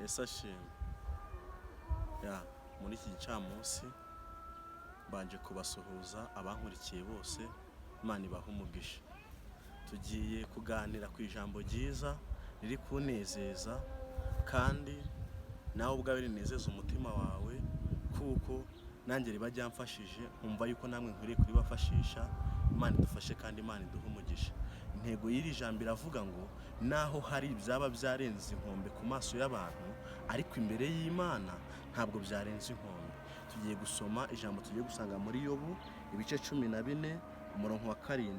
Yesu ashimwe. Ya, muri iki gicamunsi mbanje kubasuhuza abankurikiye bose, Imana ibahe umugisha. Tugiye kuganira ku ijambo ryiza riri kunezeza kandi nawe ubwawe rinezeza umutima wawe, kuko nanjye riba ryamfashije, nkumva yuko namwe nkwiriye kuribafashisha. Imana idufashe kandi Imana iduhe umugisha. Intego y'iri jambo iravuga ngo naho hari ibyaba byarenze inkombe ku maso y'abantu, ariko imbere y'Imana ntabwo byarenze inkombe. Tugiye gusoma ijambo tugiye gusanga muri Yobu ibice 14, umurongo wa 7.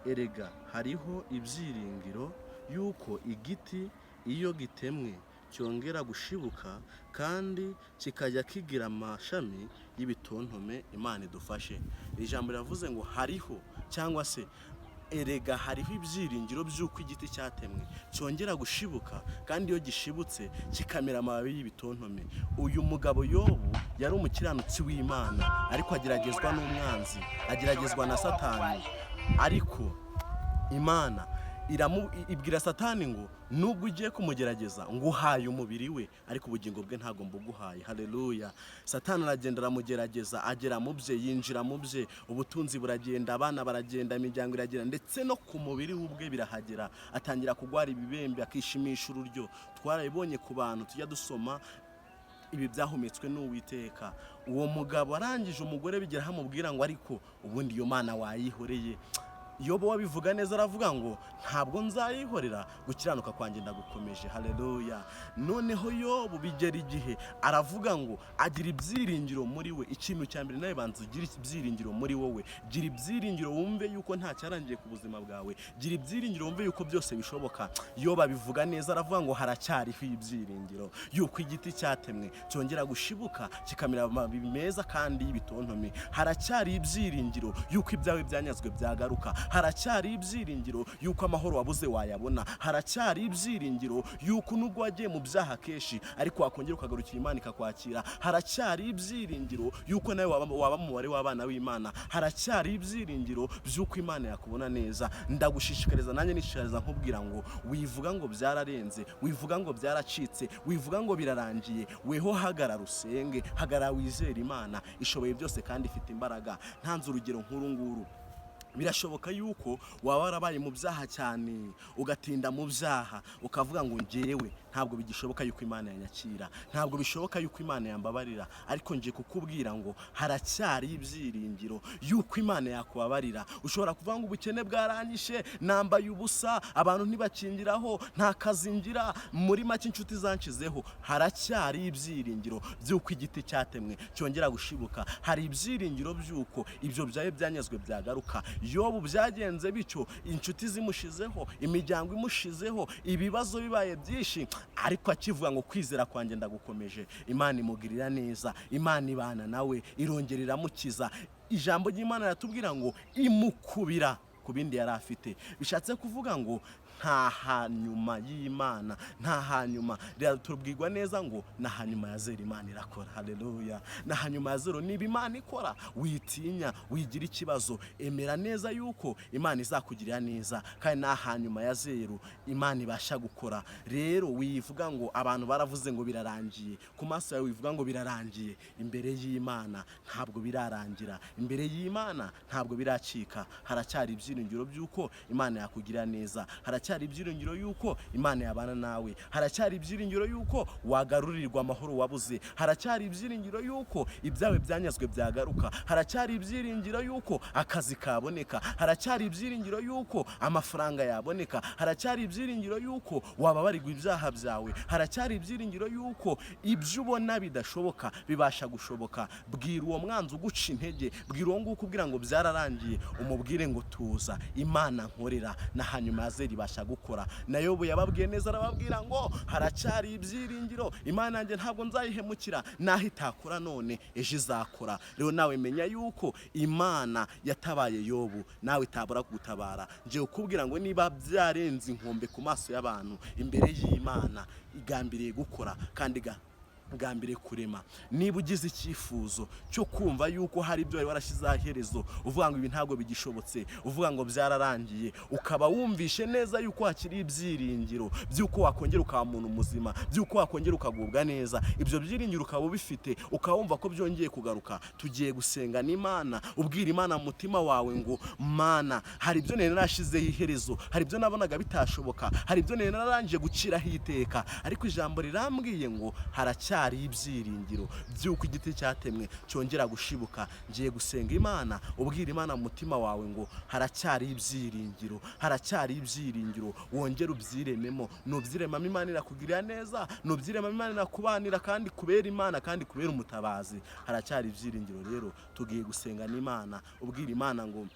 Erega hariho ibyiringiro yuko igiti iyo gitemwe cyongera gushibuka kandi kikajya kigira amashami y'ibitontome. Imana idufashe. Iri jambo riravuze ngo hariho, cyangwa se erega hariho ibyiringiro by'uko igiti cyatemwe cyongera gushibuka, kandi iyo gishibutse kikamera amababi y'ibitontome. Uyu mugabo Yobu yari umukiranutsi w'Imana, ariko ageragezwa n'umwanzi, ageragezwa na Satani. Ariko Imana ibwira Satani ngo nubwo ugiye kumugerageza, ngo uhaye umubiri we, ariko ubugingo bwe ntabwo mbuguhaye. Haleluya! Satani aragenda, aramugerageza, agera mu bye, yinjira mu bye, ubutunzi buragenda, abana baragenda, imiryango iragenda, ndetse no ku mubiri we ubwe birahagera, atangira kurwara ibibembe, akishimisha ururyo. Twarabibonye ku bantu tujya dusoma ibi byahumetswe n'Uwiteka. Uwo mugabo arangije, umugore bigera amubwira ngo ariko ubundi iyo Mana wayihoreye? Yobu wabivuga neza, aravuga ngo ntabwo nzayihorera, gukiranuka kwanjye ndagukomeje. Haleluya! Noneho Yobu bigera igihe aravuga ngo agira ibyiringiro muri we. Ikintu cya mbere, nawe banza ugire ibyiringiro muri wowe. Gira ibyiringiro, wumve yuko nta cyarangiye ku buzima bwawe. Gira ibyiringiro, wumve yuko byose bishoboka. Yobu abivuga neza, aravuga ngo haracyariho ibyiringiro yuko igiti cyatemwe cyongera gushibuka, kikamera amababi meza kandi y'ibitontome. Haracyari ibyiringiro yuko ibyawe byanyazwe byagaruka. Haracyari ibyiringiro yuko amahoro wabuze wayabona. Haracyari ibyiringiro yuko nubwo wagiye mu byaha kenshi, ariko wakongera ukagarukira Imana ikakwakira. Haracyari ibyiringiro yuko nawe waba mu mubare w'abana b'Imana. Haracyari ibyiringiro by'uko Imana yakubona neza. Ndagushishikariza, nanjye nishishikariza, nkubwira ngo wivuga ngo byararenze, wivuga ngo byaracitse, wivuga ngo birarangiye. Weho hagarara usenge, hagarara wizere Imana ishoboye byose kandi ifite imbaraga. Ntanze urugero nk'uru nguru: birashoboka yuko waba warabaye mu byaha cyane, ugatinda mu byaha, ukavuga ngo ngewe ntabwo bigishoboka yuko Imana yanyakira, ntabwo bishoboka yuko Imana yambabarira. Ariko ngiye kukubwira ngo haracyari ibyiringiro yuko Imana yakubabarira. Ushobora kuvuga ngo ubukene bwaranyishe, nambaye ubusa, abantu ntibakingiraho, nta kazi ngira, muri make inshuti zanshizeho. Haracyari ibyiringiro by'uko igiti cyatemwe cyongera gushibuka. Hari ibyiringiro by'uko ibyo byawe byanyazwe byagaruka. Yobu byagenze bityo, inshuti zimushizeho, imiryango imushizeho, ibibazo bibaye byinshi, ariko akivuga ngo kwizera kwanjye ndagukomeje, Imana imugirira neza, Imana ibana nawe, irongera iramukiza. Ijambo ry'Imana riratubwira ngo imukubira ku bindi yari afite. Bishatse kuvuga ngo nta hanyuma y'Imana, nta hanyuma. Tubwirwa neza ngo na hanyuma ya zero Imana irakora. Haleluya! Na hanyuma ya zero niba Imana ikora, witinya, wigira ikibazo, emera neza yuko Imana izakugirira neza, kandi na hanyuma ya zero Imana ibasha gukora. Rero wivuga ngo abantu baravuze ngo birarangiye. Ku maso yawe wivuga ngo birarangiye. Imbere y'Imana ntabwo birarangira, imbere y'Imana ntabwo biracika. Haracyari ibyiringiro by'uko Imana yakugirira neza, haracyari ibyiringiro y'uko Imana yabana nawe, haracyari ibyiringiro y'uko wagarurirwa amahoro wabuze, haracyari ibyiringiro y'uko ibyawe byanyazwe byagaruka, haracyari ibyiringiro y'uko akazi kaboneka, haracyari ibyiringiro y'uko amafaranga yaboneka, haracyari ibyiringiro y'uko wababarirwa ibyaha byawe, haracyari ibyiringiro y'uko ibyo ubona bidashoboka bibasha gushoboka. Bwira uwo mwanzi uguca intege, bwira uwo nguwo ukubwira ngo byararangiye, umubwire ngo tuza, Imana nkorera na hanyuma ya zero ibasha gukora. Na Yobu yababwiye neza, arababwira ngo haracyari ibyiringiro, Imana yanjye ntabwo nzayihemukira, naho itakora none, ejo izakora. Rero nawe menya yuko Imana yatabaye Yobu, nawe itabura kugutabara. Ngiye kukubwira ngo niba byarenze inkombe ku maso y'abantu, imbere y'Imana igambiriye gukora kandi Gambire kurema. Niba ugize icyifuzo cyo kumva yuko hari ibyo wari warashyizeho iherezo, uvuga ngo ibi ntabwo bigishobotse, uvuga ngo byararangiye, ukaba wumvishe neza yuko hakiri ibyiringiro by'uko wakongera ukaba umuntu muzima, by'uko wakongera ukagubwa neza, ibyo byiringiro ukaba ubifite, ukaba wumva ko byongeye kugaruka, tugiye gusenga n'Imana, ubwira Imana mu mutima wawe ngo: "Mana, hari ibyo nari narashyizeho iherezo, hari ibyo nabonaga bitashoboka, hari ibyo nari nararangije guciraho iteka, ariko ijambo rirambwiye ngo haracyari ibyiringiro by'uko igiti cyatemwe cyongera gushibuka." Ngiye gusenga Imana, ubwira Imana mu mutima wawe ngo haracyari ibyiringiro, haracyari ibyiringiro. Wongere ubyirememo. Nubyiremamo, Imana irakugirira neza. Nubyiremamo, Imana irakubanira kandi kubera Imana kandi kubera umutabazi. Haracyari ibyiringiro. Rero tugiye gusenga n'Imana, ubwira Imana ngo: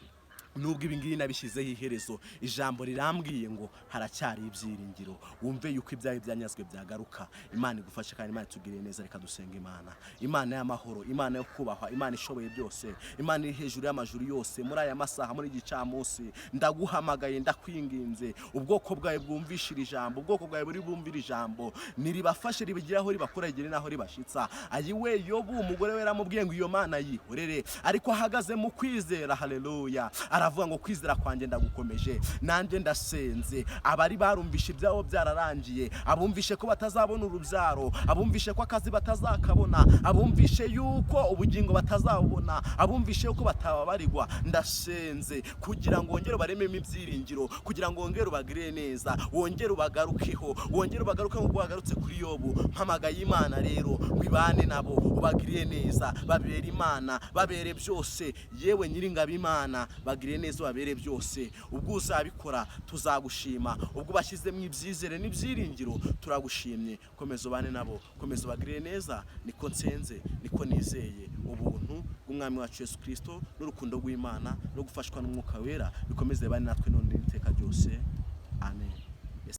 "Nubwo ibi ngibi nabishyizeho iherezo, ijambo rirambwiye ngo haracyari ibyiringiro." Wumve yuko ibyawe byanyazwe byagaruka. Imana igufashe kandi Imana itugiriye neza. Reka dusenga Imana. Imana y'amahoro, Imana yo kubahwa, Imana ishoboye byose, Imana iri hejuru y'amajuru yose, muri aya masaha, muri gicamunsi, ndaguhamagaye, ndakwinginze. Ubwoko bwawe bwumvishira ijambo, ubwoko bwawe buri bumvira ijambo, niribafashe, ribigire aho ribakura, rigere n'aho ribashitsa. Ayiwe, Yobu umugore we yaramubwiye ngo iyo Mana yihorere, ariko ahagaze mu kwizera, haleluya, aravuga ngo: "Kwizera kwanjye ndagukomeje." Nanjye ndasenze, abari barumvishe ibyabo byararangiye, abumvishe ko batazabona urubyaro, abumvishe ko akazi batazakabona, abumvishe yuko ubugingo batazabubona, abumvishe yuko batababarirwa, ndasenze kugira ngo wongere ubarememo ibyiringiro, kugira ngo wongere ubagirire neza, wongere ubagarukeho, wongere ubagaruke nk'uko wagarutse kuri Yobu. Mpamagaye Imana rero ngo ibane nabo, ubagirire neza, babere Imana, babere byose. Yewe Nyiringabo Imana, bagirire neza, ubabere byose. Ubwo uzabikora tuzagushima. Ubwo ubashyizemo ibyizere n'ibyiringiro, turagushimye. Komeza ubane nabo, komeza ubagirire neza. Niko nsenze, niko nizeye. Ubuntu bw'Umwami wacu Yesu Kirisito n'urukundo rw'Imana no gufashwa n'Umwuka Wera bikomeze bane natwe none n'iteka ryose.